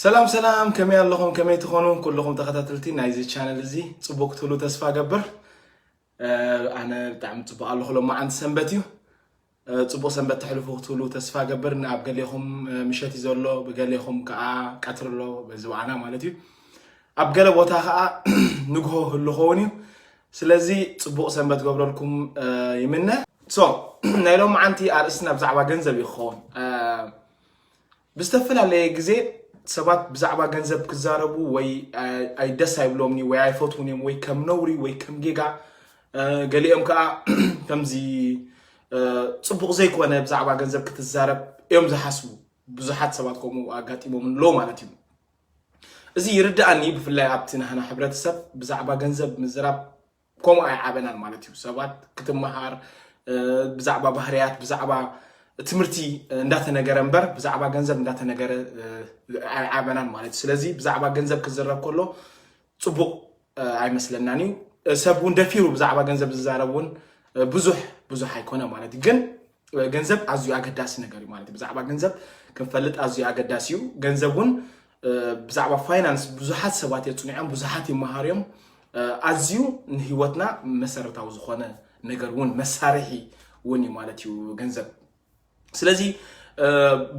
ሰላም ሰላም፣ ከመይ ኣለኹም? ከመይ ትኾኑ? ኩልኹም ተኸታተልቲ ናይዚ ቻነል እዚ ጽቡቕ ክትህሉ ተስፋ ገብር። ኣነ ብጣዕሚ ጽቡቕ ኣለኹ። ሎማዓንቲ ሰንበት እዩ። ጽቡቕ ሰንበት ተሕልፉ ክትህሉ ተስፋ ገብር። ኣብ ገሌኹም ምሸት እዩ ዘሎ፣ ብገሌኹም ከዓ ቀትሪ ኣሎ በዚ በዓና ማለት እዩ። ኣብ ገለ ቦታ ከዓ ንግሆ ህሉ ኸውን እዩ። ስለዚ ጽቡቕ ሰንበት ገብረልኩም ይምነ። ሶ ናይ ሎማዓንቲ ኣርእስትና ብዛዕባ ገንዘብ እዩ ክኸውን። ብዝተፈላለየ ግዜ ሰባት ብዛዕባ ገንዘብ ክዛረቡ ወይ ኣይ ደስ ኣይብሎምኒ ወይ ኣይፈትውን እዮም ወይ ከም ነውሪ ወይ ከም ጌጋ፣ ገሊኦም ከዓ ከምዚ ጽቡቕ ዘይኮነ ብዛዕባ ገንዘብ ክትዛረብ እዮም ዝሓስቡ። ብዙሓት ሰባት ከምኡ ኣጋጢሞም ኣለዉ ማለት እዩ። እዚ ይርድኣኒ። ብፍላይ ኣብቲ ናህና ሕብረተሰብ ብዛዕባ ገንዘብ ምዝራብ ከምኡ ኣይዓበናን ማለት እዩ። ሰባት ክትመሃር ብዛዕባ ባህርያት ብዛዕባ ትምህርቲ እንዳተነገረ እምበር ብዛዕባ ገንዘብ እንዳተነገረ ኣይዓበናን ማለት እዩ። ስለዚ ብዛዕባ ገንዘብ ክዝረብ ከሎ ጽቡቕ ኣይመስለናን እዩ። ሰብ እውን ደፊሩ ብዛዕባ ገንዘብ ዝዛረብ እውን ብዙሕ ብዙሕ ኣይኮነ ማለት እዩ። ግን ገንዘብ ኣዝዩ ኣገዳሲ ነገር እዩ ማለት እዩ። ብዛዕባ ገንዘብ ክንፈልጥ ኣዝዩ ኣገዳሲ እዩ። ገንዘብ እውን ብዛዕባ ፋይናንስ ብዙሓት ሰባት የፅንዖም፣ ብዙሓት ይመሃርዮም። ኣዝዩ ንህይወትና መሰረታዊ ዝኾነ ነገር እውን መሳርሒ እውን እዩ ማለት እዩ ገንዘብ። ስለዚ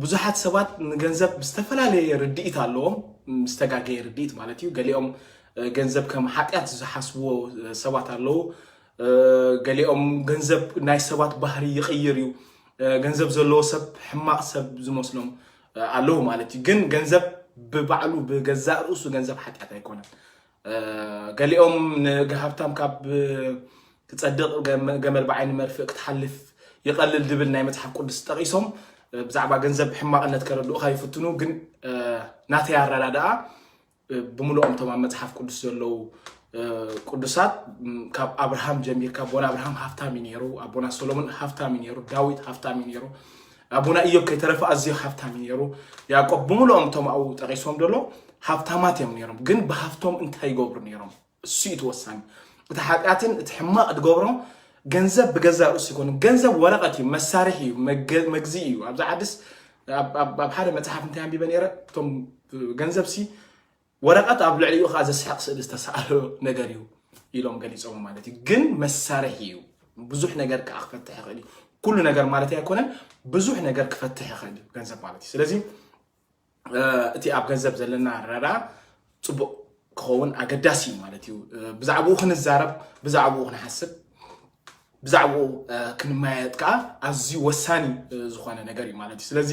ብዙሓት ሰባት ንገንዘብ ዝተፈላለየ ርድኢት ኣለዎም፣ ዝተጋገየ ርድኢት ማለት እዩ። ገሊኦም ገንዘብ ከም ሓጢኣት ዝሓስብዎ ሰባት ኣለዉ። ገሊኦም ገንዘብ ናይ ሰባት ባህሪ ይቕይር እዩ፣ ገንዘብ ዘለዎ ሰብ ሕማቕ ሰብ ዝመስሎም ኣለዉ ማለት እዩ። ግን ገንዘብ ብባዕሉ ብገዛእ ርእሱ ገንዘብ ሓጢኣት ኣይኮነን። ገሊኦም ንሃብታም ካብ ክጸድቕ ገመል ብዓይኒ መርፍእ ክትሓልፍ ይቐልል ዝብል ናይ መጽሓፍ ቅዱስ ጠቒሶም ብዛዕባ ገንዘብ ሕማቕነት ከረድኡኻ ይፍትኑ። ግን ናተይ ኣረዳድኣ ብምልኦም እቶም ኣብ መጽሓፍ ቅዱስ ዘለዉ ቅዱሳት ካብ ኣብርሃም ጀሚርካ ኣቦና ኣብርሃም ሃፍታም እዩ ነይሩ፣ ኣቦና ሰሎሞን ሃፍታም እዩ ነይሩ፣ ዳዊት ሃፍታም እዩ ነይሩ፣ ኣቦና ኢዮብ ከይተረፈ ኣዝዩ ሃፍታም እዩ ነይሩ። ያዕቆብ ብምልኦም እቶም ኣብኡ ጠቒሶም ዘሎ ሃፍታማት እዮም ነይሮም። ግን ብሃፍቶም እንታይ ይገብሩ ነይሮም? እሱ እዩ ተወሳኒ። እቲ ሓጢኣትን እቲ ሕማቕ ዝገብሮ ገንዘብ ብገዛእ ርእሱ ይኮኑ። ገንዘብ ወረቐት እዩ፣ መሳርሒ እዩ፣ መግዚ እዩ። ኣብዚ ዓድስ ኣብ ሓደ መጽሓፍ እንታይ ኣንቢበ ነይረ? እቶም ገንዘብ ሲ ወረቐት ኣብ ልዕሊኡ ከዓ ዘስሕቕ ስእሊ ዝተሰኣሎ ነገር እዩ ኢሎም ገሊፆም ማለት እዩ። ግን መሳርሒ እዩ። ብዙሕ ነገር ከዓ ክፈትሕ ይኽእል እዩ። ኩሉ ነገር ማለት ኣይኮነን፣ ብዙሕ ነገር ክፈትሕ ይኽእል እዩ ገንዘብ ማለት እዩ። ስለዚ እቲ ኣብ ገንዘብ ዘለና ኣረዳድኣ ፅቡቕ ክኸውን ኣገዳሲ እዩ ማለት እዩ። ብዛዕባኡ ክንዛረብ፣ ብዛዕባኡ ክንሓስብ፣ ብዛዕባኡ ክንመያየጥ ከዓ ኣዝዩ ወሳኒ ዝኾነ ነገር እዩ ማለት እዩ። ስለዚ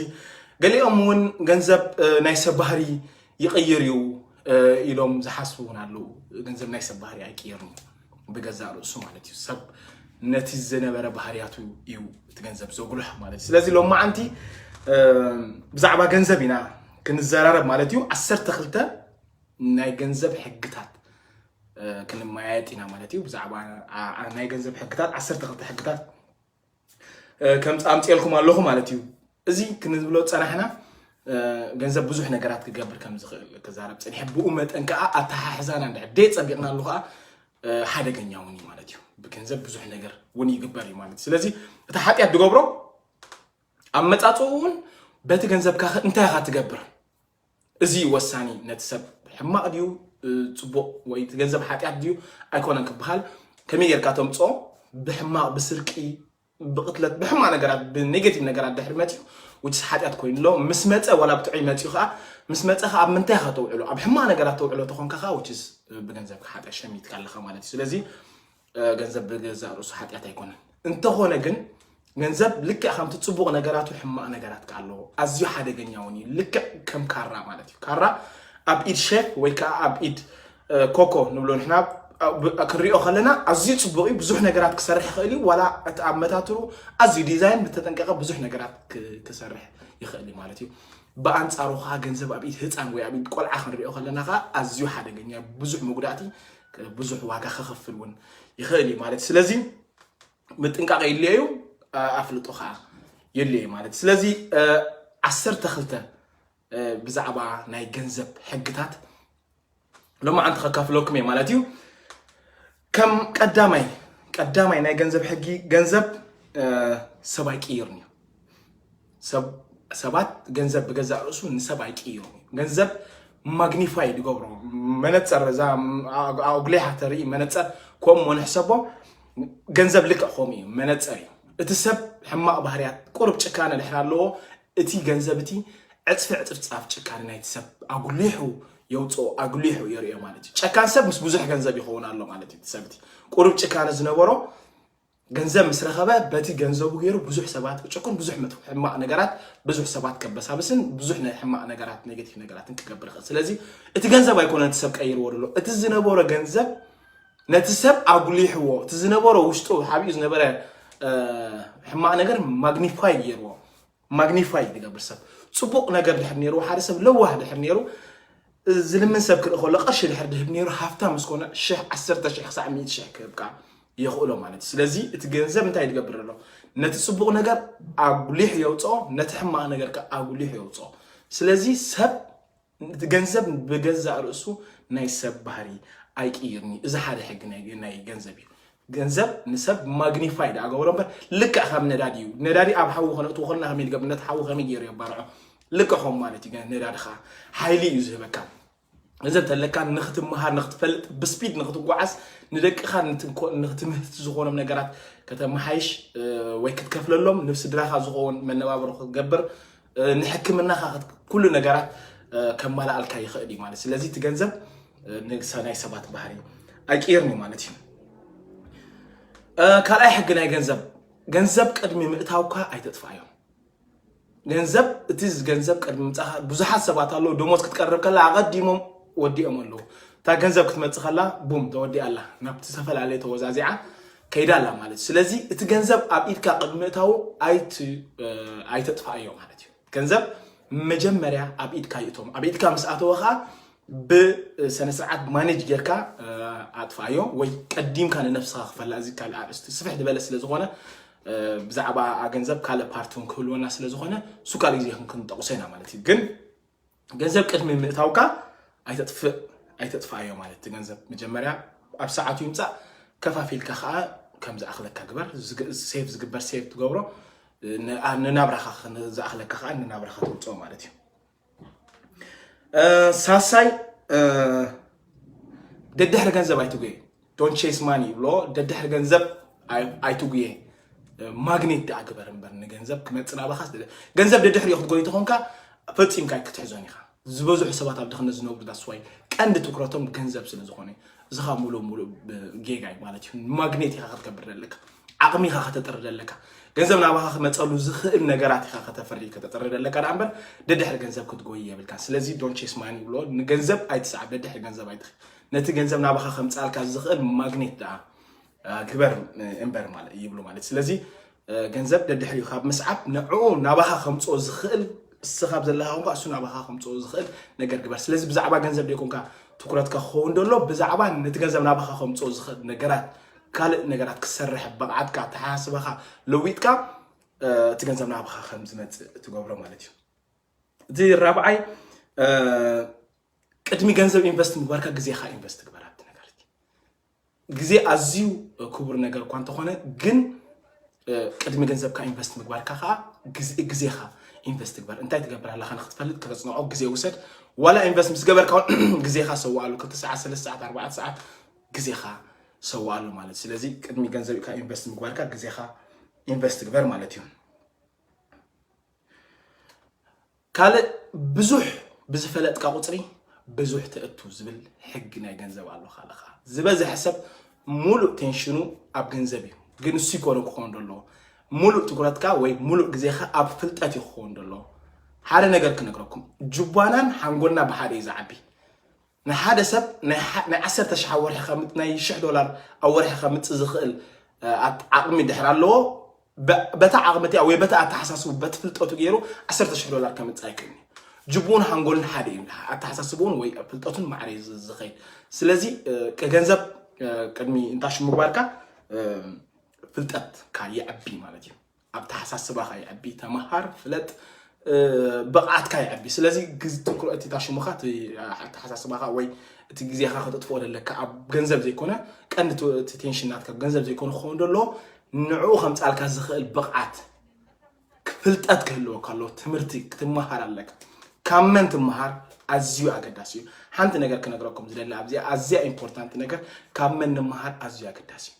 ገሊኦም እውን ገንዘብ ናይ ሰብ ባህሪ ይቕይር እዩ ኢሎም ዝሓስቡ እውን ኣለዉ። ገንዘብ ናይ ሰብ ባህሪ ኣይቅይርን እዩ ብገዛእ ርእሱ ማለት እዩ። ሰብ ነቲ ዝነበረ ባህርያቱ እዩ እቲ ገንዘብ ዘጉልሖ ማለት እዩ። ስለዚ ሎማዓንቲ ብዛዕባ ገንዘብ ኢና ክንዘራረብ ማለት እዩ። ዓሰርተ ክልተ ናይ ገንዘብ ሕግታት ክንመያየጥ ኢና ማለት እዩ። ብዛዕባ ናይ ገንዘብ ሕግታት ዓሰርተ ክልተ ሕግታት ከም ኣምፅኤልኩም ኣለኹ ማለት እዩ። እዚ ክንብሎ ዝፀናሕና ገንዘብ ብዙሕ ነገራት ክገብር ከም ዝኽእል ክዛረብ ፀኒሐ። ብኡ መጠን ከዓ ኣተሓሕዛና እንድሕር ደይ ፀቢቕናሉ ከዓ ሓደገኛ እውን እዩ ማለት እዩ። ብገንዘብ ብዙሕ ነገር እውን ይግበር እዩ ማለት እዩ። ስለዚ እቲ ሓጢኣት ዝገብሮ ኣብ መፃፅኡ እውን በቲ ገንዘብካ እንታይ ኢኻ ትገብር? እዚ እዩ ወሳኒ። ነቲ ሰብ ሕማቕ ድዩ ፅቡቕ ወይ እቲ ገንዘብ ሓጢኣት ድዩ ኣይኮነን ክበሃል ከመይ ጌርካ ተምፅኦ? ብሕማቕ ብስርቂ ብቕትለት ብሕማቕ ነገራት ብኔጌቲቭ ነገራት ድሕሪ መፅኡ ውጭስ ሓጢኣት ኮይኑ ኣሎ። ምስ መፀ ዋላ ብጥዑይ መፅኡ ከዓ ምስ መፀ ከዓ ኣብ ምንታይ ኢኻ ተውዕሎ? ኣብ ሕማቕ ነገራት ተውዕሎ ተኾንካ ከዓ ውጭስ ብገንዘብ ክሓጢኣት ሸሚትካ ኣለኻ ማለት እዩ። ስለዚ ገንዘብ ብገዛእ ርእሱ ሓጢኣት ኣይኮነን። እንተኾነ ግን ገንዘብ ልክዕ ከምቲ ፅቡቕ ነገራቱ ሕማቕ ነገራት ከዓ ኣለዎ። ኣዝዩ ሓደገኛ እውን እዩ። ልክዕ ከም ካራ ማለት እዩ። ካራ ኣብ ኢድ ሼፍ ወይ ከዓ ኣብ ኢድ ኮኮ ንብሎ ንሕና ክንሪኦ ከለና ኣዝዩ ፅቡቕ እዩ። ብዙሕ ነገራት ክሰርሕ ይኽእል እዩ። ዋላ እቲ ኣብ መታትሩ ኣዝዩ ዲዛይን ብተጠንቀቐ ብዙሕ ነገራት ክሰርሕ ይኽእል እዩ ማለት እዩ። ብኣንፃሩ ከዓ ገንዘብ ኣብ ኢድ ህፃን ወይ ኣብ ኢድ ቆልዓ ክንሪኦ ከለና ከዓ ኣዝዩ ሓደገኛ፣ ብዙሕ መጉዳእቲ፣ ብዙሕ ዋጋ ከኸፍል እውን ይኽእል እዩ ማለት እዩ። ስለዚ ምጥንቃቕ የድልዮ እዩ፣ ኣፍልጦ ከዓ የድልዮ እዩ ማለት እዩ። ስለዚ ዓሰርተ ክልተ ብዛዕባ ናይ ገንዘብ ሕግታት ሎማዓንቲ ከካፍለኩም እየ ማለት እዩ። ከም ቀዳማይ ቀዳማይ ናይ ገንዘብ ሕጊ፣ ገንዘብ ሰብ ኣይቅይርን እዩ። ሰባት ገንዘብ ብገዛእ ርእሱ ንሰብ ኣይቅይሩን እዩ። ገንዘብ ማግኒፋይ ይገብሮ። መነፀር እዛ ኣጉሊሓ ተርኢ መነፀር ከምኡ ንሕሰቦ። ገንዘብ ልክዕ ከምኡ እዩ፣ መነፀር እዩ። እቲ ሰብ ሕማቕ ባህርያት ቁሩብ ጭካነ ድሕር ኣለዎ፣ እቲ ገንዘብ እቲ ዕፅፊ ዕፅፍፃፍ ጭካነ ናይቲ ሰብ ኣጉሊሑ የውፅኦ፣ ኣጉሊሑ የርእዮ ማለት እዩ። ጨካን ሰብ ምስ ብዙሕ ገንዘብ ይኸውን ኣሎ ማለት እዩ። እቲ ሰብ እቲ ቁሩብ ጭካነ ዝነበሮ ገንዘብ ምስ ረኸበ በቲ ገንዘቡ ገይሩ ብዙሕ ሰባት ክጭኩን፣ ብዙሕ መጥፎ ሕማቕ ነገራት ብዙሕ ሰባት ከበሳብስን ብዙሕ ናይ ሕማቕ ነገራት ኔጌቲቭ ነገራትን ክገብር ይኽእል። ስለዚ እቲ ገንዘብ ኣይኮነን እቲ ሰብ ቀይርዎ ዘሎ፣ እቲ ዝነበሮ ገንዘብ ነቲ ሰብ ኣጉሊሕዎ፣ እቲ ዝነበሮ ውሽጡ ሓቢኡ ዝነበረ ሕማቕ ነገር ማግኒፋይ ገይርዎ። ማግኒፋይ ዝገብር ሰብ፣ ፅቡቕ ነገር ድሕር ነይሩ፣ ሓደ ሰብ ለዋህ ድሕር ነይሩ፣ ዝልምን ሰብ ክርኢ ከሎ ቅርሺ ድሕር ድህብ ነይሩ፣ ሃፍታ ምስ ኮነ ሽሕ፣ ዓሰርተ ሽሕ ክሳዕ ሚእቲ ሽሕ ክህብካ የኽእሎ ማለት እዩ። ስለዚ እቲ ገንዘብ እንታይ ዝገብር ኣሎ? ነቲ ፅቡቕ ነገር ኣጉሊሑ የውፅኦ፣ ነቲ ሕማቕ ነገር ከ ኣጉሊሑ የውፅኦ። ስለዚ ሰብ ገንዘብ ብገዛእ ርእሱ ናይ ሰብ ባህሪ ኣይቅይርኒ። እዚ ሓደ ሕጊ ናይ ገንዘብ እዩ። ገንዘብ ንሰብ ማግኒፋይ ደኣ ገብሮ እምበር ልክዕ ከም ነዳዲ እዩ። ነዳዲ ኣብ ሓዊ ከነእትዎ ከለና ከመይ ንገብር፣ ነቲ ሓዊ ከመይ ገይሩ የባርዖ? ልክዕ ከም ማለት እዩ። ነዳዲ ከዓ ሓይሊ እዩ ዝህበካ። ገንዘብ ተለካ ንክትመሃር፣ ንክትፈልጥ፣ ብስፒድ ንክትጓዓዝ፣ ንደቅኻ ንክትምህት ዝኾኖም ነገራት ከተመሓይሽ ወይ ክትከፍለሎም፣ ንስድራኻ ዝኸውን መነባብሮ ክትገብር፣ ንሕክምናኻ ኩሉ ነገራት ከማላኣልካ ይኽእል እዩ ማለት። ስለዚ እቲ ገንዘብ ናይ ሰባት ባህሪ ኣይቅይርን እዩ ማለት እዩ። ካልኣይ ሕጊ ናይ ገንዘብ፣ ገንዘብ ቅድሚ ምእታውካ ኣይተጥፋእዮም። ገንዘብ እቲ ገንዘብ ቅድሚ ምጻኻ ብዙሓት ሰባት ኣለዉ፣ ደሞዝ ክትቀርብ ከላ ኣቐዲሞም ወዲኦም ኣለዉ። እታ ገንዘብ ክትመጽእ ከላ ቡም ተወዲኣ ኣላ፣ ናብቲ ዝተፈላለየ ተወዛዚዓ ከይዳ ኣላ ማለት እዩ። ስለዚ እቲ ገንዘብ ኣብ ኢድካ ቅድሚ ምእታዉ ኣይት- ኣይተጥፋእዮ ማለት እዩ። ገንዘብ መጀመርያ ኣብ ኢድካ ይእቶም። ኣብ ኢድካ ምስ ኣተወ ከዓ ብሰነ ስርዓት ማኔጅ ጌርካ ኣጥፋእዮ ወይ ቀዲምካ ንነብስኻ ክፈላ። እዚ ካልእ ኣርእስቲ ስፍሕ ዝበለ ስለ ዝኾነ ብዛዕባ ገንዘብ ካልእ ፓርት እውን ክህልወና ስለ ዝኾነ እሱ ካልእ ግዜ ክንጠቕሶ ኢና ማለት እዩ። ግን ገንዘብ ቅድሚ ምእታውካ ኣይተጥፍእ ኣይተጥፍኣዮ ማለት እቲ ገንዘብ መጀመርያ ኣብ ሰዓቱ ይምፃእ ከፋፊልካ ከዓ ከም ዝኣኽለካ ግበር። ሴቭ ዝግበር ሴቭ ትገብሮ፣ ንናብራኻ ዝኣኽለካ ከዓ ንናብራኻ ተውፅኦ ማለት እዩ። ሳሳይ ደድሕሪ ገንዘብ ኣይትጉየ። Don't chase money ይብሎ። ደድሕሪ ገንዘብ ኣይትጉየ። ማግኔት ደኣ ግበር እምበር ንገንዘብ ክመፅእ ናባኻ። ገንዘብ ደድሕሪኡ ክትጎይ ተኾንካ ፈፂምካ ክትሕዞን ኢኻ። ዝበዝሑ ሰባት ኣብ ድኽነት ዝነብሩ that's why ቀንዲ ትኩረቶም ገንዘብ ስለ ዝኾነ፣ እዚ ኸዓ ሙሉእ ሙሉእ ጌጋ እዩ ማለት እዩ። ማግኔት ኢኻ ክትገብር ዘለካ፣ ዓቕሚ ኢኻ ከተጥሪ ዘለካ፣ ገንዘብ ናባኻ ክመፀሉ ዝኽእል ነገራት ኢኻ ከተፈሪ ከተጥሪ ዘለካ ደኣ እምበር ደድሕሪ ገንዘብ ክትጎይ የብልካ። ስለዚ don't chase money ይብሎ። ንገንዘብ ኣይትስዓብ፣ ደድሕሪ ገንዘብ ኣይትኸ ነቲ ገንዘብ ናባኻ ከምፅኣልካ ዝኽእል ማግኔት ደኣ ግበር እምበር ማለት ይብሉ ማለት። ስለዚ ገንዘብ ደድሕሪኡ ካብ ምስዓብ ንዕኡ ናባኻ ከምፅኦ ዝኽእል፣ እስኻ ዘለካ ኮንካ እሱ ናባኻ ከምፅኦ ዝኽእል ነገር ግበር። ስለዚ ብዛዕባ ገንዘብ ደይኮንካ ትኩረትካ ክኸውን ደሎ፣ ብዛዕባ ነቲ ገንዘብ ናባኻ ከምፅኦ ዝኽእል ነገራት፣ ካልእ ነገራት ክሰርሕ ብቕዓትካ ኣተሓሳስባኻ ለዊጥካ እቲ ገንዘብ ናባኻ ከም ዝመፅእ ትገብሮ ማለት እዩ። እቲ ራብዓይ ቅድሚ ገንዘብ ኢንቨስት ምግባርካ ግዜኻ ኢንቨስት ግበር ኣብቲ ነገር እቲ። ግዜ ኣዝዩ ክቡር ነገር እኳ እንተኾነ ግን ቅድሚ ገንዘብካ ኢንቨስት ምግባርካ ከዓ ግዜኻ ኢንቨስት ግበር። እንታይ ትገብር ኣለካ ንክትፈልጥ ከተፅንዖ ግዜ ውሰድ። ዋላ ኢንቨስት ምስ ገበርካ ግዜኻ ሰዋኣሉ፣ ክልተ ሰዓት፣ ሰለስተ ሰዓት፣ ኣርባዕተ ሰዓት ግዜኻ ሰዋኣሉ ማለት። ስለዚ ቅድሚ ገንዘብካ ኢንቨስት ምግባርካ ግዜኻ ኢንቨስት ግበር ማለት እዩ። ካልእ ብዙሕ ብዝፈለጥካ ቁፅሪ ብዙሕ ተእቱ ዝብል ሕጊ ናይ ገንዘብ ኣሎ። ካልኻ ዝበዝሐ ሰብ ሙሉእ ቴንሽኑ ኣብ ገንዘብ እዩ። ግን እሱ ይኮነ ክኾን ዘለዎ ሙሉእ ትኩረትካ ወይ ሙሉእ ግዜኻ ኣብ ፍልጠት እዩ ክኸውን ዘለዎ። ሓደ ነገር ክነግረኩም፣ ጅቧናን ሓንጎልና ብሓደ እዩ ዝዓቢ። ንሓደ ሰብ ናይ ዓሰርተ ሽሕ ኣብ ወርሒ ናይ ሽሕ ዶላር ኣብ ወርሒ ከምፅእ ዝኽእል ዓቕሚ ድሕር ኣለዎ። በታ ዓቕሚ እቲኣ ወይ በታ ኣተሓሳስቡ በቲ ፍልጠቱ ገይሩ ዓሰርተ ሽሕ ዶላር ከምፅእ ኣይክእልን እዩ። ጅቡን ሓንጎልን ሓደ እዩ። ኣተሓሳስቡን ወይ ፍልጠቱን ማዕረ ዝኸይድ። ስለዚ ገንዘብ ቅድሚ እንታሹ ምግባርካ ፍልጠትካ ይዕቢ ማለት እዩ። ኣተሓሳስባኻ ይዕቢ፣ ተምሃር፣ ፍለጥ፣ ብቕዓትካ ይዕቢ። ስለዚ ትኩረቲ እታ ሽሙኻ ኣተሓሳስባኻ ወይ እቲ ግዜኻ ከተጥፍኦ ዘለካ ኣብ ገንዘብ ዘይኮነ ቀንዲ ቴንሽን ናትካ ገንዘብ ዘይኮነ ክኸውን ደሎ ንዕኡ ከምፃልካ ዝኽእል ብቕዓት ፍልጠት ክህልወካ ኣለዎ። ትምህርቲ ክትመሃር ኣለካ። ካብ መን ትመሃር? ኣዝዩ ኣገዳሲ እዩ። ሓንቲ ነገር ክነግረኩም ዝደሊ ኣብዚኣ ኣዝያ ኢምፖርታንት ነገር ካብ መን ንመሃር ኣዝዩ ኣገዳሲ እዩ።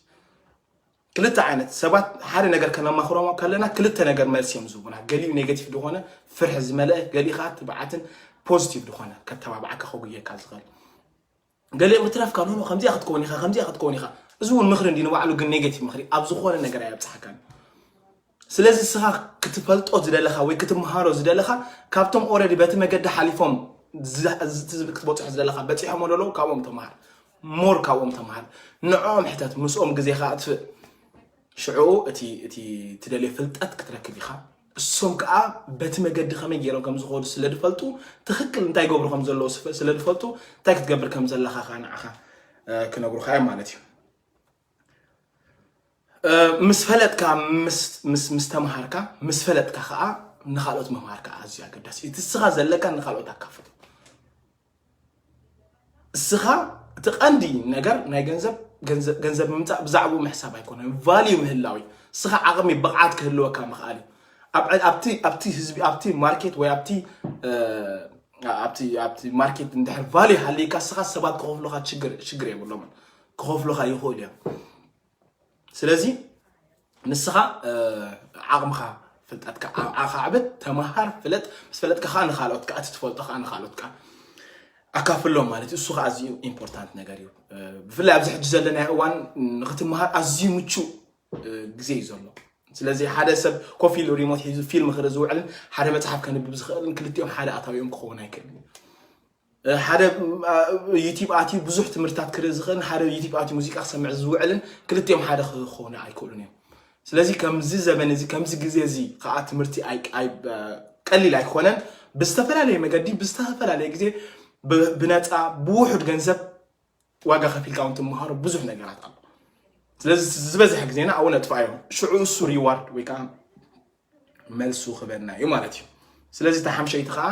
ክልተ ዓይነት ሰባት ሓደ ነገር ከነማኽሮም ከለና ክልተ ነገር መልሲ እዮም ዝህቡና። ገሊኡ ኔጋቲቭ ዝኾነ ፍርሒ ዝመልአ፣ ገሊኡ ከዓ ትብዓትን ፖዚቲቭ ዝኾነ ከተባብዓካ ከጉየካ ዝኽእል። ገሊኦም ክትረፍካ ኖ ከምዚኣ ክትከውን ኢኻ ከምዚኣ ክትከውን ኢኻ። እዚ እውን ምኽሪ እንዲ ንባዕሉ ግን ኔጋቲቭ ምኽሪ ኣብ ዝኾነ ነገር ኣየብፅሓካን። ስለዚ እስኻ ክትፈልጦ ዝደለኻ ወይ ክትመሃሮ ዝደለኻ ካብቶም ኦረዲ በቲ መገዲ ሓሊፎም ክትበፅሖ ዝደለኻ በፂሖም ኣለዉ ካብኦም ተምሃር። ሞር ካብኦም ተምሃር። ንዕኦም ሕተት ምስኦም ግዜኻ ኣጥፍእ። ሽዑ እቲ እቲ ትደልዮ ፍልጠት ክትረክብ ኢኻ። እሶም ከዓ በቲ መገዲ ከመይ ገይሮም ከም ዝኸዱ ስለ ዝፈልጡ ትኽክል እንታይ ይገብሩ ከም ዘለዉ ስለ ዝፈልጡ እንታይ ክትገብር ከም ዘለኻ ከዓ ንዓኻ ክነግሩኻ እዮም ማለት እዩ። ምስ ፈለጥካ ምስ ተምሃርካ ምስ ፈለጥካ ከዓ ንካልኦት ምምሃር ከዓ ኣዝዩ ኣገዳሲ እቲ እስኻ ዘለካ ንካልኦት ኣካፍል። እስኻ እቲ ቀንዲ ነገር ናይ ገንዘብ ገንዘብ ምምፃእ ብዛዕባኡ ምሕሳብ ኣይኮነን። ቫልዩ ምህላው እዩ። እስኻ ዓቕሚ ብቕዓት ክህልወካ ምኽኣል እዩ። ኣብቲ ህዝቢ ኣብቲ ማርኬት ወይ ኣብቲ ኣብቲ ኣብቲ ማርኬት እንድሕር ቫልዩ ሃልይካ እስኻ ሰባት ክኸፍሉኻ ሽግር የብሎምን። ክኸፍሉኻ ይኽእሉ እዮም። ስለዚ ንስኻ ዓቕምኻ ፍልጠትካ ዓቕምኻ ኣዕብት ተምሃር ፍለጥ ምስ ፈለጥካ ከዓ ንካልኦት ከዓ እቲ ትፈልጦ ከዓ ንካልኦት ከዓ ኣካፍሎም ማለት እዩ። እሱ ከዓ ኣዝዩ ኢምፖርታንት ነገር እዩ። ብፍላይ ኣብዚ ሕጂ ዘለናዮ እዋን ንክትምሃር ኣዝዩ ምቹእ ግዜ እዩ ዘሎ። ስለዚ ሓደ ሰብ ኮፍ ኢሉ ሪሞት ሒዙ ፊልም ክርኢ ዝውዕልን ሓደ መፅሓፍ ከንብብ ዝኽእልን ክልቲኦም ሓደ ኣታዊኦም ክኸውን ኣይክእልን እዩ። ሓደ ዩቲብ ኣትዩ ብዙሕ ትምህርትታት ክርኢ ዝኽእል ሓደ ዩቲብ ኣትዩ ሙዚቃ ክሰምዕ ዝውዕልን ክልቲኦም ሓደ ክኾኑ ኣይክእሉን እዮም። ስለዚ ከምዚ ዘበን እዚ ከምዚ ግዜ እዚ ከዓ ትምህርቲ ቀሊል ኣይኮነን። ብዝተፈላለየ መገዲ ብዝተፈላለየ ግዜ ብነፃ ብውሑድ ገንዘብ ዋጋ ከፊልካ እውን ትምሃሮ ብዙሕ ነገራት ኣሎ። ስለዚ ዝበዝሐ ግዜና ኣብኡ ነጥፋ እዮም። ሽዑ እሱ ሪዋርድ ወይ ከዓ መልሱ ክበና እዩ ማለት እዩ። ስለዚ እታ ሓምሸይቲ ከዓ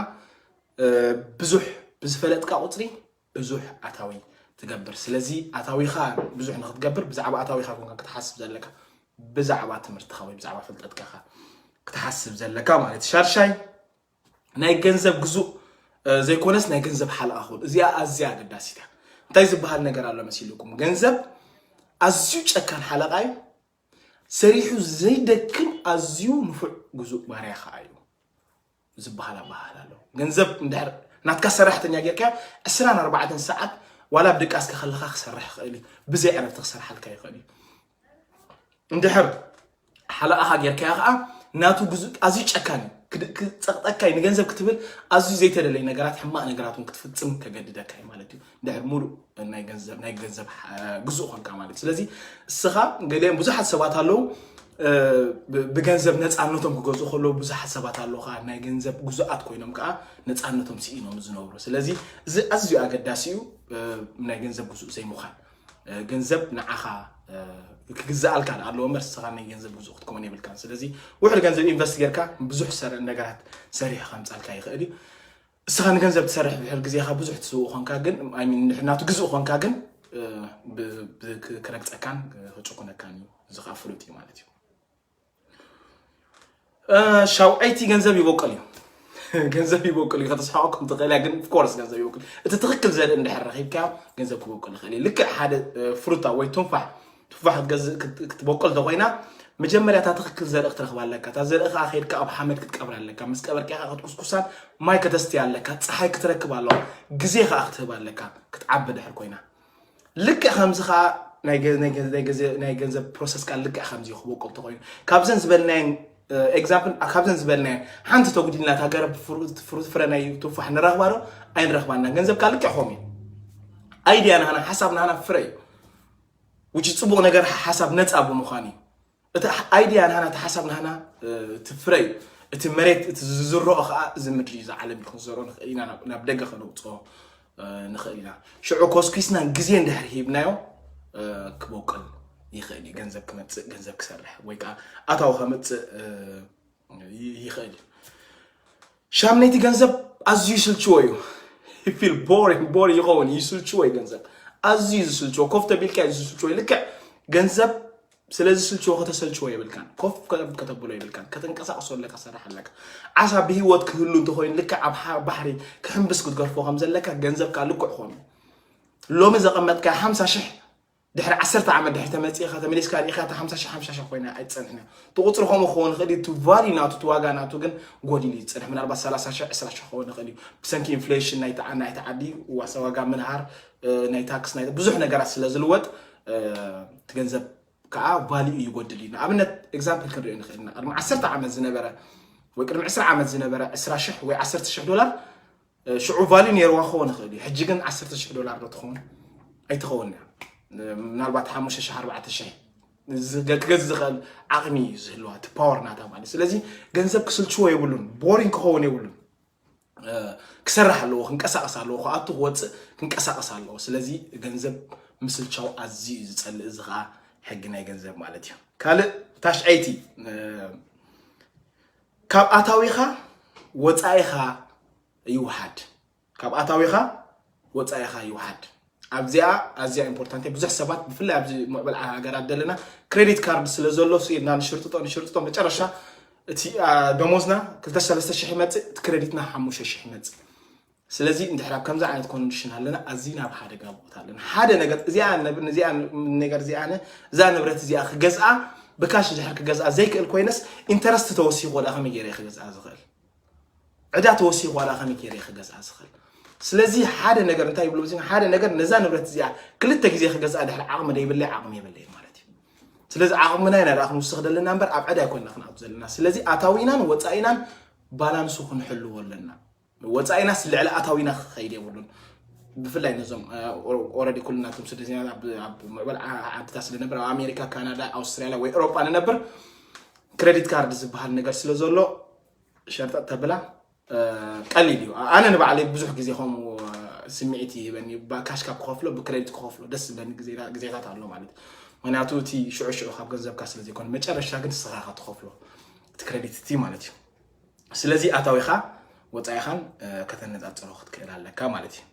ብዙሕ ብዝፈለጥካ ቁፅሪ ብዙሕ ኣታዊ ትገብር። ስለዚ ኣታዊኻ ብዙሕ ንክትገብር ብዛዕባ ኣታዊኻ ኮንካ ክትሓስብ ዘለካ ብዛዕባ ትምህርትኻ ወይ ብዛዕባ ፍልጠትካ ክትሓስብ ዘለካ ማለት ሻርሻይ ናይ ገንዘብ ግዙእ ዘይኮነስ ናይ ገንዘብ ሓለቓ ክብል። እዚኣ ኣዝያ ኣገዳሲት እያ። እንታይ ዝበሃል ነገር ኣሎ መሲልኩም? ገንዘብ ኣዝዩ ጨካን ሓለቓ እዩ። ሰሪሑ ዘይደክም ኣዝዩ ንፉዕ ግዙእ ባርያ ከዓ እዩ ዝበሃል ኣበሃል ኣሎ። ገንዘብ እንድሕር ናትካ ሰራሕተኛ ጌርካዮ ዕስራን ኣርባዕተን ሰዓት ዋላ ኣብ ድቃስካ ከለካ ክሰርሕ ይኽእል እዩ። ብዘይ ዕረፍቲ ክሰርሓልካ ይኽእል እዩ። እንድሕር ሓለቓኻ ጌርካዮ ከዓ ናቱ ግዙእ ኣዝዩ ጨካን እዩ። ክጸቕጠካ እዩ። ንገንዘብ ክትብል ኣዝዩ ዘይተደለየ ነገራት ሕማቕ ነገራት እውን ክትፍጽም ከገድደካ እዩ ማለት እዩ። እንድሕር ሙሉእ ናይ ገንዘብ ናይ ገንዘብ ግዙእ ኾንካ ማለት እዩ። ስለዚ እስኻ ገሊኦም ብዙሓት ሰባት ኣለዉ ብገንዘብ ነፃነቶም ክገዝኡ ከለዉ ብዙሓት ሰባት ኣለዉ ከዓ ናይ ገንዘብ ግዙኣት ኮይኖም ከዓ ነፃነቶም ስኢኖም ዝነብሩ። ስለዚ እዚ ኣዝዩ ኣገዳሲ እዩ ናይ ገንዘብ ግዙእ ዘይምዃን። ገንዘብ ንዓኻ ክግዛኣልካ ኣለዎ እምበር ንስኻ ናይ ገንዘብ ግዙእ ክትከውን የብልካን። ስለዚ ውሕድ ገንዘብ ኢንቨስት ጌርካ ብዙሕ ሰር ነገራት ሰሪሑ ከምፃልካ ይኽእል እዩ። እስኻ ንገንዘብ ትሰርሕ ብሕር ግዜኻ ብዙሕ ትስውእ ኾንካ ግን ናቱ ግዙእ ኾንካ ግን ክረግፀካን ክጭኩነካን እዩ። እዚ ከዓ ፍሉጥ እዩ ማለት እዩ። ሻውዐይቲ ገንዘብ ይበቁል እዩ። ገንዘብ ይበቁል እዩ። ከተስሓቐኩም ትኽእል እያ ግን ኦፍኮርስ ገንዘብ ይበቁል። እቲ ትኽክል ዘርኢ እንድሕር ረኺብካ ገንዘብ ክበቁል ይኽእል እዩ። ልክዕ ሓደ ፍሩታ ወይ ቱንፋሕ ቱፋሕ ክትገዝእ ክትበቁል ተኮይና መጀመርያ እታ ትኽክል ዘርኢ ክትረኽባ ኣለካ። እታ ዘርኢ ከዓ ከይድካ ኣብ ሓመድ ክትቀብራ ኣለካ። ምስ ቀበርካ ከዓ ክትኩስኩሳን ማይ ከተስትያ ኣለካ። ፀሓይ ክትረክብ ኣለዋ። ግዜ ከዓ ክትህብ ኣለካ ክትዓቢ ድሕር ኮይና። ልክዕ ከምዚ ከዓ ናይ ገንዘብ ፕሮሰስ ከዓ ልክዕ ከምዚ ክበቁል ተኮይኑ ካብዘን ዝበልናየን ኤግዛምፕል ካብዘን ዝበልናየን ሓንቲ ተጉዲልና እታ ገረብ ፍሩት ፍረ ናይ ቱፋሕ ንረኽባ ዶ ኣይንረኽባና። ገንዘብ ከዓ ልክዕ ከምኡ እዩ። ኣይድያ ናህና ሓሳብ ናህና ፍረ እዩ። ውጭ ፅቡቕ ነገር ሓሳብ ነፃ ብምዃን እዩ። እቲ ኣይድያ ናህና እቲ ሓሳብ ናህና እቲ ፍረ እዩ። እቲ መሬት እቲ ዝዝረኦ ከዓ እዚ ምድሪ እዚ ዓለም እዩ ክንዘርኦ ንኽእል ኢና ናብ ደገ ከነውፅኦ ንኽእል ኢና። ሽዑ ኮስኪስና ግዜ እንድሕር ሂብናዮ ክበቁል ይኽእል እዩ። ገንዘብ ክመፅእ ገንዘብ ክሰርሕ ወይ ከዓ ኣታዊ ከምፅእ ይኽእል እዩ። ሻምነይቲ ገንዘብ ኣዝዩ ይስልችዎ እዩ። ፊል ቦሪንግ ቦሪንግ ይኸውን ይስልችዎ እዩ ገንዘብ ኣዝዩ ዝስልችዎ ኮፍ ተቢልካ እዩ ዝስልችዎ ልክዕ ገንዘብ ስለዚ ስልችዎ ከተሰልችዎ የብልካን። ኮፍ ከተብሎ የብልካን። ከተንቀሳቕሶ ኣለካ፣ ሰራሕ ኣለካ። ዓሳ ብህይወት ክህሉ እንተኮይኑ ልክዕ ኣብ ባሕሪ ክሕምብስ ክትገርፎ ከም ዘለካ ገንዘብ ከዓ ልክዕ ኮይኑ ሎሚ ዘቐመጥካ ሓምሳ ሽሕ ድሕሪ ዓሰርተ ዓመት ድሕሪ ተመፂእካ ተመሊስካ ሪኢካ እታ ሓምሳ ሽሕ ሓምሳ ሽሕ ኮይና ኣይትፀንሕን እያ። እቲ ቁፅሪ ከምኡ ክኸውን ይኽእል እዩ፣ እቲ ቫልዩ ናቱ እቲ ዋጋ ናቱ ግን ጎዲሉ እዩ ዝፀንሕ። ምናልባት ሰላሳ ሽሕ ዕስራ ሽሕ ክኸውን ይኽእል እዩ። ብሰንኪ ኢንፍሌሽን ናይቲ ናይቲ ዓዲ ዋሳ ዋጋ ምንሃር ናይ ታክስ ናይ ብዙሕ ነገራት ስለ ዝልወጥ እቲ ገንዘብ ከዓ ቫልዩ ይጎድል እዩ። ንኣብነት ኤግዛምፕል ክንሪኦ ንኽእል ኢና። ቅድሚ ዓሰርተ ዓመት ዝነበረ ወይ ቅድሚ ዕስራ ዓመት ዝነበረ ዕስራ ሽሕ ወይ ዓሰርተ ሽሕ ዶላር ሽዑ ቫልዩ ነይርዋ ክኸውን ይኽእል እዩ። ሕጂ ግን ዓሰርተ ሽሕ ዶላር ዶ ትኸውን? ኣይትኸውን እያ። ምናልባት ሓሙሽተ ሽሕ ኣርባዕተ ሽሕ ክገዝእ ዝኽእል ዓቕሚ እዩ ዝህልዋ፣ እቲ ፓወር ናታ ማለት። ስለዚ ገንዘብ ክስልችዎ የብሉን፣ ቦሪንግ ክኸውን የብሉን። ክሰርሕ ኣለዎ፣ ክንቀሳቐስ ኣለዎ፣ ክኣቱ ክወፅእ ክንቀሳቐስ ኣለዎ። ስለዚ ገንዘብ ምስልቻው ኣዝዩ እዩ ዝፀልእ። እዚ ከዓ ሕጊ ናይ ገንዘብ ማለት እዩ። ካልእ ታሽዐይቲ ካብ ኣታዊኻ ወፃኢኻ ይውሓድ። ካብ ኣታዊኻ ወፃኢኻ ይውሓድ። ኣብዚኣ ኣዝያ ኢምፖርታንት ብዙሕ ሰባት ብፍላይ ኣብዚ ምዕብል ሃገራት ዘለና ክሬዲት ካርድ ስለ ዘሎ ኢድና ንሽርጥጦ ንሽርጥጦ መጨረሻ እቲ ደሞዝና ክልተ ሰለስተ ሽሕ ይመፅእ፣ እቲ ክሬዲትና ሓሙሽተ ሽሕ ይመፅእ። ስለዚ እንድሕር ኣብ ከምዚ ዓይነት ኮንዲሽን ኣለና ኣዝና ኣብ ሓደጋ ቦታ ኣለና። ሓደ ነገር እዚኣ ነገር እዚኣ እዛ ንብረት እዚኣ ክገዝኣ ብካሽ ድሕር ክገዝኣ ዘይክእል ኮይነስ ኢንተረስት ተወሲኹ ወላ ከመይ ገይረ ክገዝኣ ዝኽእል ዕዳ ተወሲኹ ዋላ ከመይ ገይረ ክገዝኣ ዝኽእል። ስለዚ ሓደ ነገር እንታይ ይብሉ እዚ ሓደ ነገር ነዛ ንብረት እዚኣ ክልተ ግዜ ክገዝኣ ድሕሪ ዓቕሚ ደይብለይ ዓቕሚ የብለይ ማለት እዩ። ስለዚ ዓቕምና ኢና ደኣ ክንውስኽ ዘለና እምበር ኣብ ዕዳ ኣይኮንና ክንኣቱ ዘለና። ስለዚ ኣታዊናን ወፃኢናን ባላንሱ ክንሕልዎ ኣለና። ወፃኢናስ ልዕሊ ኣታዊና ክኸይድ የብሉን። ብፍላይ ነዞም ኦረዲ ኩልና ቶም ስደተኛታት ኣብ ምዕበል ዓድታት ስለነበር ኣብ ኣሜሪካ፣ ካናዳ፣ ኣውስትራሊያ ወይ ኤሮጳ ንነብር ክሬዲት ካርድ ዝበሃል ነገር ስለ ዘሎ ሸርጠጥ ተብላ ቀሊል እዩ። ኣነ ንባዕለይ ብዙሕ ግዜ ከምኡ ስምዒት ይህበኒ። ካሽ ካብ ክኸፍሎ ብክሬዲት ክኸፍሎ ደስ ዝብለኒ ግዜታት ኣሎ ማለት እዩ። ምክንያቱ እቲ ሽዑ ሽዑ ካብ ገንዘብካ ስለ ዘይኮነ መጨረሻ ግን ንስኻ ኢኻ ትኸፍሎ እቲ ክሬዲት እቲ ማለት እዩ። ስለዚ ኣታዊኻ ወፃኢኻን ከተነፃፅሮ ክትክእል ኣለካ ማለት እዩ።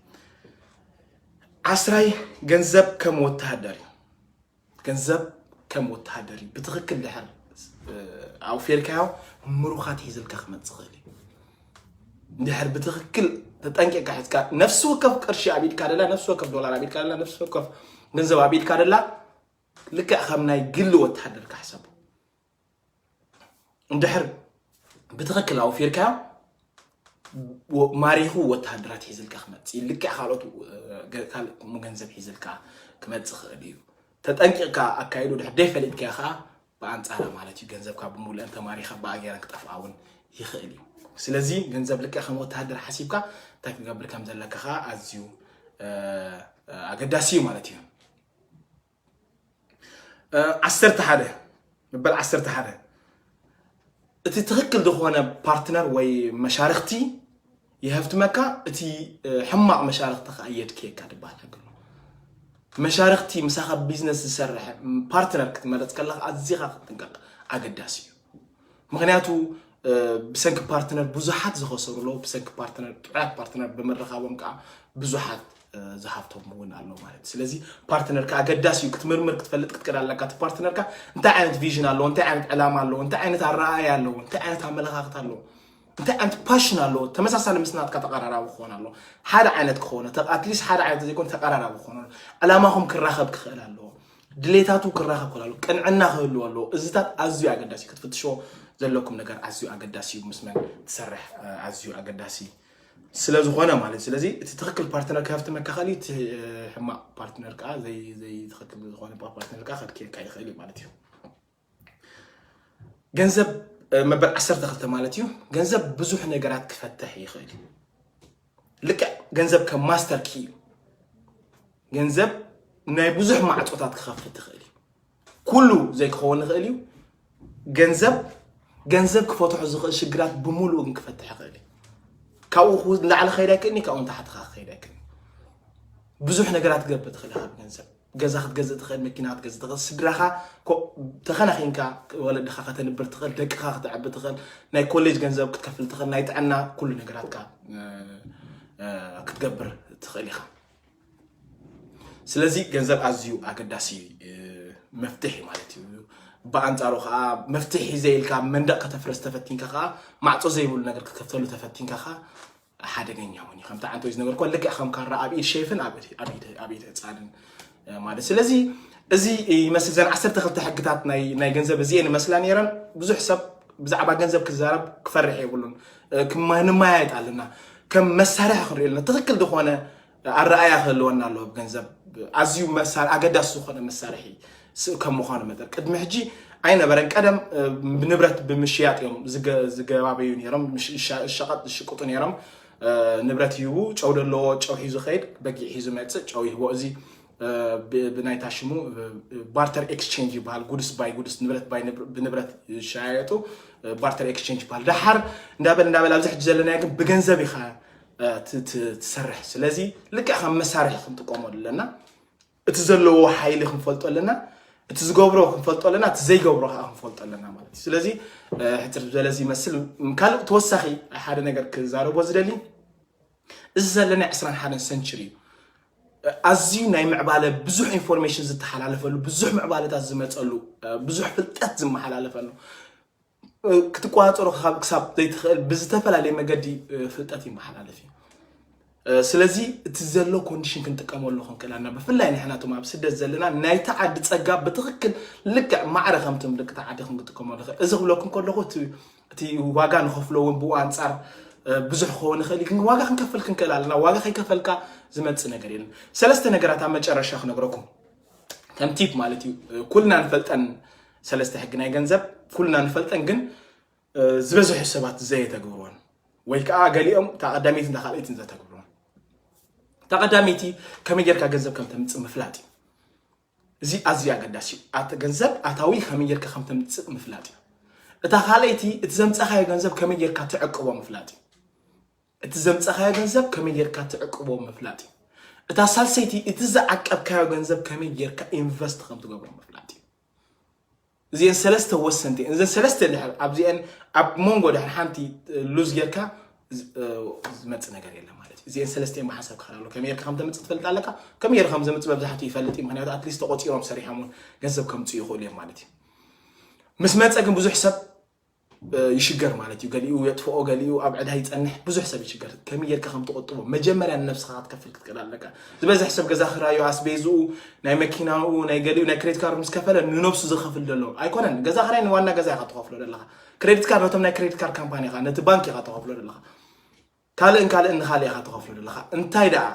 ዓስራይ ገንዘብ ከም ወተሃደር እዩ። ገንዘብ ከም ወተሃደር እዩ። ብትኽክል ድሕር ኣውፊርካዮ ምሩኻት ሒዝልካ ክመፅእ ይኽእል እዩ። ድሕር ብትኽክል ተጠንቂቕካ ሒዝካ ነፍሲ ወከፍ ቅርሺ ኣብ ኢድካ ደላ ነፍሲ ወከፍ ዶላር ኣብ ኢድካ ደላ ነፍሲ ወከፍ ገንዘብ ኣብ ኢድካ ደላ ልክዕ ከም ናይ ግሊ ወተሃደር ካሕሰቡ። እንድሕር ብትኽክል ኣውፊርካዮ ማሪኹ ወተሃደራት ሒዝልካ ክመፅእ ልክዕ ካልኦት ካልእ ገንዘብ ሒዝልካ ክመፅእ ክእል እዩ። ተጠንቂቕካ ኣካይዱ ድሕር ደይፈሊጥካዮ ከዓ ብኣንፃራ ማለት እዩ ገንዘብካ ብምሉአን ተማሪኻ ብኣገረን ክጠፍኣ እውን ይኽእል እዩ። ስለዚ ገንዘብ ልክዕ ከም ወተሃደር ሓሲብካ እንታይ ክገብር ከም ዘለካ ከዓ ኣዝዩ ኣገዳሲ እዩ ማለት እዩ። ዓሰርተ ሓደ መበል ዓሰርተ ሓደ እቲ ትኽክል ዝኾነ ፓርትነር ወይ መሻርክቲ የሀፍትመካ፣ እቲ ሕማቕ መሻርክቲ ከዓ የድክየካ ትበሃል ነገር። መሻርክቲ ምሳኻ ቢዝነስ ዝሰርሕ ፓርትነር ክትመረፅ ከለካ ኣዚኻ ክትጥንቀቕ ኣገዳሲ እዩ። ምክንያቱ ብሰንኪ ፓርትነር ብዙሓት ዝኸሰሩ ኣለዉ። ብሰንኪ ፓርትነር ጥዑያት ፓርትነር ብምርኻቦም ከዓ ብዙሓት ዝሃብቶም እውን ኣሎ ማለት እዩ። ስለዚ ፓርትነርካ ኣገዳሲ እዩ ክትምርምር ክትፈልጥ ክትክእል ኣለካ። እቲ ፓርትነርካ እንታይ ዓይነት ቪዥን ኣለዎ፣ እንታይ ዓይነት ዕላማ ኣለዎ፣ እንታይ ዓይነት ኣረኣእያ ኣለዎ፣ እንታይ ዓይነት ኣመለኻኽታ ኣለዎ፣ እንታይ ዓይነት ፓሽን ኣለዎ። ተመሳሳሊ ምስ ናትካ ተቐራራቢ ክኾን ኣለዎ። ሓደ ዓይነት ክኾነ ኣትሊስት ሓደ ዓይነት ዘይኮነ ተቐራራቢ ክኾን ኣለዎ። ዕላማኹም ክራኸብ ክኽእል ኣለዎ። ድሌታቱ ክራኸብ ክኽእል ኣለዎ። ቅንዕና ክህልዎ ኣለዎ። እዚታት ኣዝዩ ኣገዳሲ ክትፍትሽዎ ዘለኩም ነገር ኣዝዩ ኣገዳሲ እዩ። ምስ መን ትሰርሕ ኣዝዩ ኣገዳሲ ስለዝኾነ ማለት ስለዚ እቲ ትኽክል ፓርትነር ክሃፍቲ መካኸሊ እቲ ሕማቕ ፓርትነር ከዓ ዘይትኽክል ዝኾነ ፓርትነር ከዓ ከድክየካ ይኽእል እዩ ማለት እዩ። ገንዘብ መበል ዓሰርተ ክልተ ማለት እዩ። ገንዘብ ብዙሕ ነገራት ክፈትሕ ይኽእል እዩ። ልክዕ ገንዘብ ከም ማስተር ኪ እዩ። ገንዘብ ናይ ብዙሕ ማዕፆታት ክኸፍት ትኽእል እዩ። ኩሉ ዘይክኸውን ይኽእል እዩ። ገንዘብ ገንዘብ ክፈትሑ ዝኽእል ሽግራት ብምሉኡ ግን ክፈትሕ ይኽእል እዩ። ካብኡ ንላዕሊ ክኸይድ ኣይክእልኒ፣ ካብኡ ንታሕቲ ክኸይድ ኣይክእልኒ። ብዙሕ ነገራት ትገብር ትኽእል ኢኻ ብገንዘብ። ገዛ ክትገዝእ ትኽእል፣ መኪና ክትገዝእ ትኽእል፣ ስድራኻ ተኸናኺንካ ወለድኻ ከተንብር ትኽእል፣ ደቅኻ ክተዕቢ ትኽእል፣ ናይ ኮሌጅ ገንዘብ ክትከፍል ትኽእል፣ ናይ ጥዕና ኩሉ ነገራትካ ክትገብር ትኽእል ኢኻ። ስለዚ ገንዘብ ኣዝዩ ኣገዳሲ መፍትሒ ማለት እዩ። ብኣንጻሩ ከዓ መፍትሒ ሒዘ ኢልካ መንደቕ ከተፍርስ ተፈቲንካ ከዓ፣ ማዕጾ ዘይብሉ ነገር ክትከፍተሉ ተፈቲንካ ከዓ ሓደገኛ እውን እዩ። ከምቲ ዓንተ ዝነገርኩ ልክዕ ከም ካራ ኣብ ኢድ ሸይፍን ኣብ ኢድ ኣብ ኢድ ኣብ ኢድ ህፃንን ማለት። ስለዚ እዚ ይመስል ዘን ዓሰርተ ክልተ ሕግታት ናይ ናይ ገንዘብ እዚኤን ይመስላ ነይረን። ብዙሕ ሰብ ብዛዕባ ገንዘብ ክዛረብ ክፈርሕ የብሉን። ክማ- ንማያየጥ ኣለና፣ ከም መሳርሒ ክንሪኦ ኣለና። ትኽክል ዝኾነ ኣረኣያ ክህልወና ኣለዎ። ገንዘብ ኣዝዩ መሳር ኣገዳሲ ዝኾነ መሳርሒ ስ- ከም ምዃኑ መጠን ቅድሚ ሕጂ ኣይነበረን። ቀደም ብንብረት ብምሽያጥ እዮም ዝገ- ዝገባበዩ ነይሮም። ምሽ- ሻ- ሸቐጥ ዝሽቅጡ ነይሮም። ንብረት ይህቡ፣ ጨው ደለዎ ጨው ሒዙ ኸይድ፣ በጊዕ ሒዙ መጽእ ጨው ይህቦ። እዚ ብናይታ ሽሙ ባርተር ኤክስቼንጅ ይበሃል። ጉድስ ባይ ጉድስ፣ ንብረት ባይ ብንብረት ይሸያየጡ። ባርተር ኤክስቼንጅ ይበሃል። ደሓር እንዳበል እንዳበል ኣብዚ ሕጂ ዘለናዮ ግን ብገንዘብ ኢኻ ትሰርሕ። ስለዚ ልክዕ ከም መሳርሒ ክንጥቀመሉ ኣለና። እቲ ዘለዎ ሓይሊ ክንፈልጦ ኣለና። እቲ ዝገብሮ ክንፈልጦ ኣለና፣ እቲ ዘይገብሮ ከዓ ክንፈልጦ ኣለና ማለት እዩ። ስለዚ ሕፅር ዝበለ እዚ ይመስል። ካልእ ተወሳኺ ሓደ ነገር ክዛረቦ ዝደሊ፣ እዚ ዘለና ዕስራን ሓደን ሰንችሪ እዩ። ኣዝዩ ናይ ምዕባለ ብዙሕ ኢንፎርሜሽን ዝተሓላለፈሉ፣ ብዙሕ ምዕባለታት ዝመፀሉ፣ ብዙሕ ፍልጠት ዝመሓላለፈሉ፣ ክትቋፀሮ ክሳብ ዘይትኽእል ብዝተፈላለየ መገዲ ፍልጠት ይመሓላለፍ እዩ። ስለዚ እቲ ዘሎ ኮንዲሽን ክንጥቀመሉ ክንክእል ኣለና። ብፍላይ ንሕና እቶም ኣብ ስደት ዘለና ናይቲ ዓዲ ፀጋ ብትኽክል ልክዕ ማዕረ ከምቶም ደቂ ዓዲ ክንጥቀመሉ ንኽእል። እዚ ክብለኩም ከለኹ እቲ ዋጋ ንኸፍሎ እውን ብኡ ኣንፃር ብዙሕ ክኸውን ይኽእል እዩ። ግን ዋጋ ክንከፍል ክንክእል ኣለና። ዋጋ ከይከፈልካ ዝመፅእ ነገር የለን። ሰለስተ ነገራት ኣብ መጨረሻ ክነግረኩም ከም ቲፕ ማለት እዩ። ኩልና ንፈልጠን ሰለስተ ሕጊ ናይ ገንዘብ ኩልና ንፈልጠን፣ ግን ዝበዝሑ ሰባት ዘየተግብርወን ወይ ከዓ ገሊኦም እታ ቀዳመይቲ እንዳ ካልኣይትን ዘተግብርወን። እታ ቀዳመይቲ ከመይ ጌርካ ገንዘብ ከም ተምፅእ ምፍላጥ እዩ። እዚ ኣዝዩ ኣገዳሲ እዩ። ኣተ ገንዘብ ኣታዊ ከመይ ጌርካ ከም ተምፅእ ምፍላጥ እዩ። እታ ካልኣይቲ እቲ ዘምፀኻዮ ገንዘብ ከመይ ጌርካ ትዕቅቦ ምፍላጥ እዩ። እቲ ዘምፀኻዮ ገንዘብ ከመይ ጌርካ ትዕቅቦ ምፍላጥ እዩ። እታ ሳልሰይቲ እቲ ዝዓቀብካዮ ገንዘብ ከመይ ጌርካ ኢንቨስት ከም ትገብሮ ምፍላጥ እዩ። እዚአን ሰለስተ ወሰንቲ እየን። እዘን ሰለስተ ድሕር ኣብዚአን ኣብ መንጎ ድሕር ሓንቲ ሉዝ ጌርካ ዝመፅእ ነገር የለ ማለት እዩ። እዚአን ሰለስተ እየን ብሓንሳብ ክኸዳ ኣሎ። ከመይ ጌርካ ከም ተምፅእ ትፈልጥ ኣለካ። ከመይ ጌርካ ከም ዘምፅእ መብዛሕትኡ ይፈልጥ እዩ። ምክንያቱ ኣትሊስት ተቆፂሮም ሰሪሖም እውን ገንዘብ ከምፅኡ ይኽእሉ እዮም ማለት እዩ። ምስ መፀ ግን ብዙሕ ሰብ ይሽገር ማለት እዩ። ገሊኡ የጥፍኦ፣ ገሊኡ ኣብ ዕዳ ይፀንሕ፣ ብዙሕ ሰብ ይሽገር። ከመይ ጌርካ ከም ትቆጥቦ መጀመርያ ንነብስኻ ክትከፍል ክትክእል ኣለካ። ዝበዝሕ ሰብ ገዛ ክራዩ፣ ኣስቤዝኡ፣ ናይ መኪናኡ፣ ናይ ገሊኡ ናይ ክሬዲት ካርድ ምስ ከፈለ ንነብሱ ዝኸፍል ዘሎ ኣይኮነን። ገዛ ክራይ ንዋና ገዛ ኢኻ ትኸፍሎ ዘለኻ። ክሬዲት ካርድ ነቶም ናይ ክሬዲት ካርድ ካምፓኒ ኢኻ፣ ነቲ ባንክ ኢኻ ትኸፍሎ ዘለኻ። ካልእን ካልእን ንኻልእ ኢኻ ትኸፍሎ ዘለኻ። እንታይ ደኣ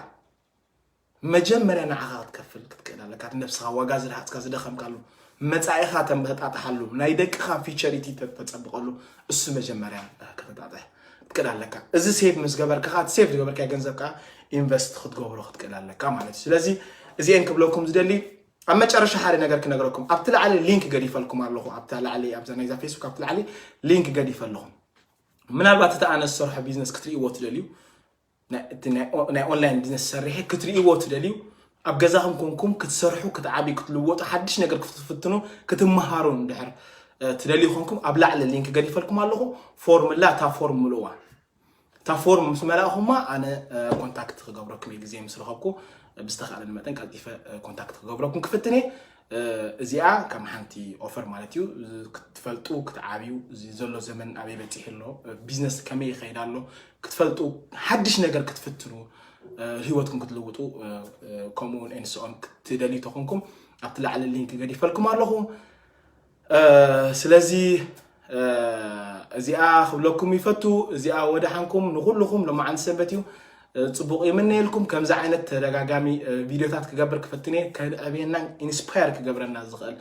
መጀመርያ ንዓኻ ክትከፍል ክትክእል ኣለካ። እቲ ነብስኻ ዋጋ ዝረሃፅካ ዝደኸምካሉ መፃኢኻ ተጣጥሓሉ ናይ ደቅኻ ፊቸሪቲ ተፀብቐሉ እሱ መጀመርያ ከተጣጥሕ ክትክእል ኣለካ። እዚ ሴቭ ምስ ገበርካ እቲ ሴቭ ዝገበርካ ገንዘብ ከዓ ኢንቨስት ክትገብሮ ክትክእል ኣለካ ማለት እዩ። ስለዚ እዚአን ክብለኩም ዝደሊ ኣብ መጨረሻ ሓደ ነገር ክነግረኩም ኣብቲ ላዕሊ ሊንክ ገዲፈልኩም ኣለኹ። ኣብታ ላዕሊ ኣብዛ ናይዛ ፌስቡክ ኣብቲ ላዕሊ ሊንክ ገዲፈ ኣለኹ። ምናልባት እቲ ኣነ ዝሰርሖ ቢዝነስ ክትርእይዎ ትደልዩ ናይ ኦንላይን ቢዝነስ ሰሪሐ ክትርእይዎ ትደልዩ ኣብ ገዛኹም ኮንኩም ክትሰርሑ ክትዓብዩ ክትልወጡ ሓድሽ ነገር ክትፍትኑ ክትመሃሩ እንድሕር ትደልዩ ኮንኩም ኣብ ላዕሊ ሊንክ ገዲፈልኩም ኣለኹ። ፎርም ላ እታ ፎርም ምልእዋ። እታ ፎርም ምስ መላእኹማ ኣነ ኮንታክት ክገብረኩም እየ። ግዜ ምስ ረኸብኩ ብዝተኻእለኒ መጠን ቀልጢፈ ኮንታክት ክገብረኩም ክፍትን እየ። እዚኣ ከም ሓንቲ ኦፈር ማለት እዩ። ክትፈልጡ ክትዓብዩ እዚ ዘሎ ዘመን ኣበይ በፂሑ ኣሎ፣ ቢዝነስ ከመይ ይኸይድ ኣሎ ክትፈልጡ፣ ሓድሽ ነገር ክትፍትኑ፣ ህይወትኩም ክትልውጡ፣ ከምኡ እውን ኤንስኦን ክትደልዩ ተኾንኩም ኣብቲ ላዕሊ ሊንክ ገዲፈልኩም ኣለኹ። ስለዚ እዚኣ ክብለኩም ይፈቱ። እዚኣ ወደሓንኩም ንኩልኹም ሎማዓንቲ ሰንበት እዩ። ፅቡቕ ይምነየልኩም። ከምዚ ዓይነት ተደጋጋሚ ቪድዮታት ክገብር ክፍትን እየ። ከዕብየና ኢንስፓየር ክገብረና ዝኽእል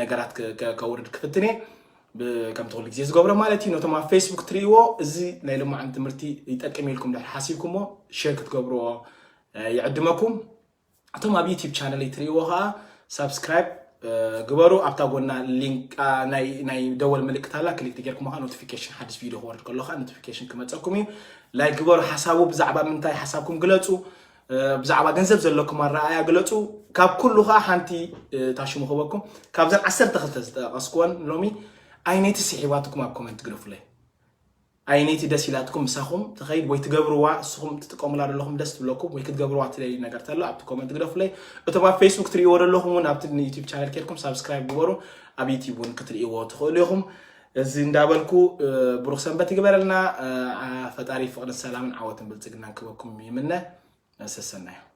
ነገራት ከውርድ ክፍትን እየ። ከምቲ ኩሉ ግዜ ዝገብሮ ማለት እዩ። ነቶም ኣብ ፌስቡክ ትርእይዎ እዚ ናይ ሎማዓንቲ ትምህርቲ ይጠቅም ኢልኩም ድሕር ሓሲብኩሞ ሼር ክትገብርዎ ይዕድመኩም። እቶም ኣብ ዩቲብ ቻነለይ ትርእይዎ ከዓ ሳብስክራይብ ግበሩ። ኣብታ ጎና ሊንክ ናይ ደወል ምልክት ኣላ። ክሊክ ጌርኩም ከዓ ኖቲፊኬሽን ሓድሽ ቪድዮ ክወርድ ከሎ ከዓ ኖቲፊኬሽን ክመፀኩም እዩ። ላይክ ግበሩ። ሓሳቡ ብዛዕባ ምንታይ ሓሳብኩም ግለፁ። ብዛዕባ ገንዘብ ዘለኩም ኣረኣያ ግለፁ። ካብ ኩሉ ከዓ ሓንቲ ታሽሙ ክበኩም ካብዘን ዓሰርተ ክልተ ዝጠቀስኩወን ሎሚ ኣይነይቲ ስሒባትኩም ኣብ ኮመንት ግደፉለይ። ኣይነይቲ ደስ ኢላትኩም ምሳኹም ትኸይድ ወይ ትገብርዋ፣ እስኹም ትጥቀሙላ ዘለኹም ደስ ትብለኩም ወይ ክትገብርዋ ትደልዩ ነገር ተሎ ኣብቲ ኮመንት ግደፉለይ። እቶም ኣብ ፌስቡክ ትርእይዎ ዘለኹም እውን ኣብቲ ንዩቲዩብ ቻነል ኬድኩም ሳብስክራይብ ግበሩ። ኣብ ዩቲዩብ እውን ክትርእይዎ ትኽእሉ ኢኹም። እዚ እንዳበልኩ ብሩኽ ሰንበት ይግበረልና። ፈጣሪ ፍቕርን ሰላምን ዓወትን ብልጽግናን ክበኩም ይምነ። ሰሰናዩ።